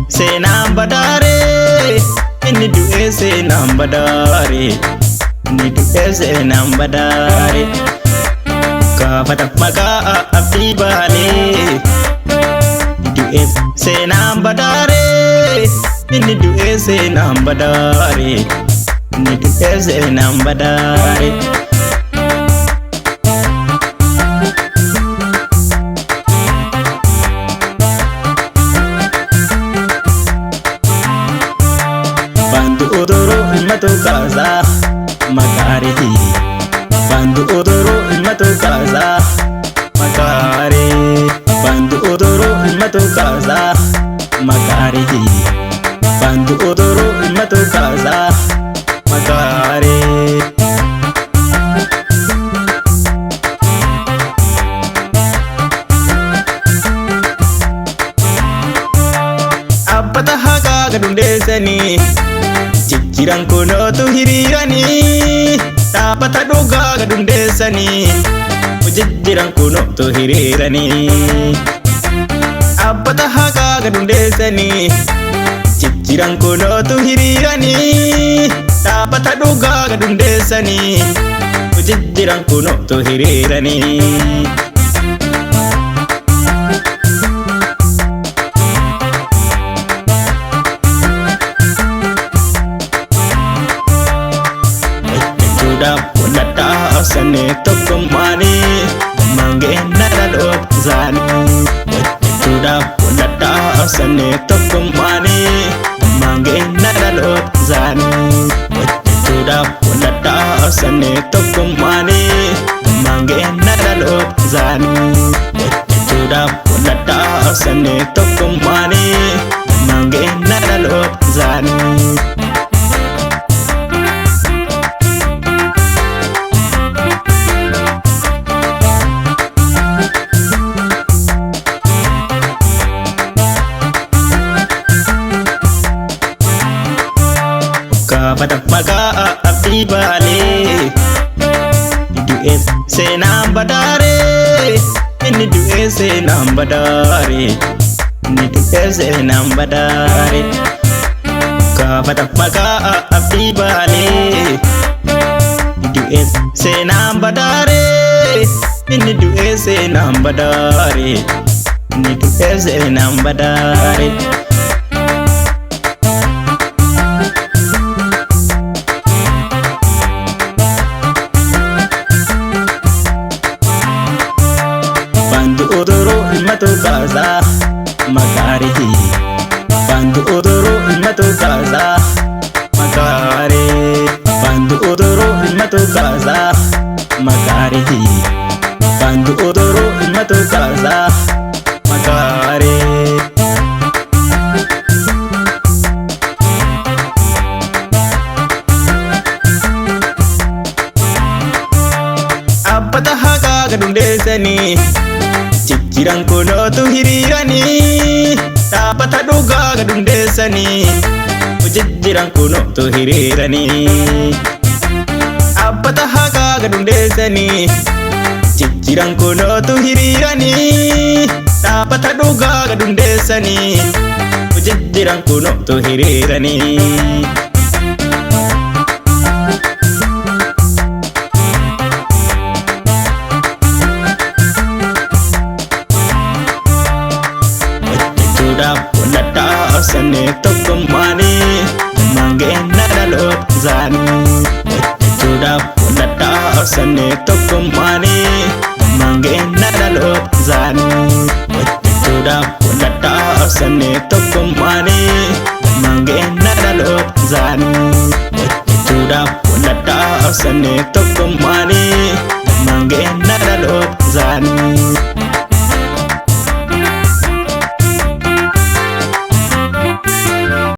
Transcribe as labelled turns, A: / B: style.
A: seenaan badaaree. Inni du'ee seenaan badaaree. Inni du'ee seenaan badaaree. Gaafata maqaa Abdii Baalee. Du'ee seenaan badaaree. Inni du'ee seenaan badaaree. Inni du'ee seenaan badaaree. Bantu odoro ilmatu kaasaa makaaree. Bantu odoro ilmatu kaasaa makaaree. Bantu odoro ilmatu kaasaa makaaree. Bantu odoro ilmatu kaasaa makaaree. Dhaabbata haqaa gad hundeessanii jijjiiran kunootu hiriiranii. Dhaabbata dhugaa gad hundeessanii jijjiiran kunootu hiriiranii. Dhaabbata haqaa gad hundeessanii jijjiiran kunootu hiriiranii. Dhaabbata dhugaa gad hundeessanii jijjiiran kunootu hiriiranii. Hojjechuudhaaf walladhaa sannee tokkummaanii mangeen dhaloota isaanii. Hojjechuudhaaf walladhaa sannee tokkummaanii mangeen dhaloota isaanii. Hojjechuudhaaf walladhaa sannee tokkummaanii mangeen dhaloota isaanii. Hojjechuudhaaf walladhaa sannee tokkummaanii mangeen dhaloota isaanii. Gaafata maqaa Abdii Baalee. Du'ee seenaan badaaree. Inni du'ee seenaan badaaree. Inni du'ee seenaan badaaree. Gaafata maqaa Abdii Baalee. Du'ee seenaan badaaree. Inni du'ee seenaan badaaree. Inni du'ee seenaan badaaree. Bantu odoro ilmatu kaasaa makaaree. Bantu odoro ilmatu kaasaa makaaree. Bantu odoro ilmatu kaasaa makaaree. Bantu odoro ilmatu kaasaa makaaree. Dhaabbata haqaa gad hundeessanii jijjiiran kunootu hiriiranii. Dhaabbata dhugaa gad hundeessanii jijjiiran kunootu hiriiranii. Dhaabbata haqaa gad hundeessanii jijjiiran kunootu hiriiranii. Dhaabbata dhugaa gad hundeessanii jijjiiran kunootu hiriiranii. Hojjechuudhaaf walladhaa sannee tokkummaanii mangeen dhaloota isaanii. Hojjechuudhaaf walladhaa sannee tokkummaanii mangeen dhaloota isaanii. Hojjechuudhaaf walladhaa sannee tokkummaanii mangeen dhaloota isaanii. Hojjechuudhaaf walladhaa sannee tokkummaanii mangeen dhaloota isaanii.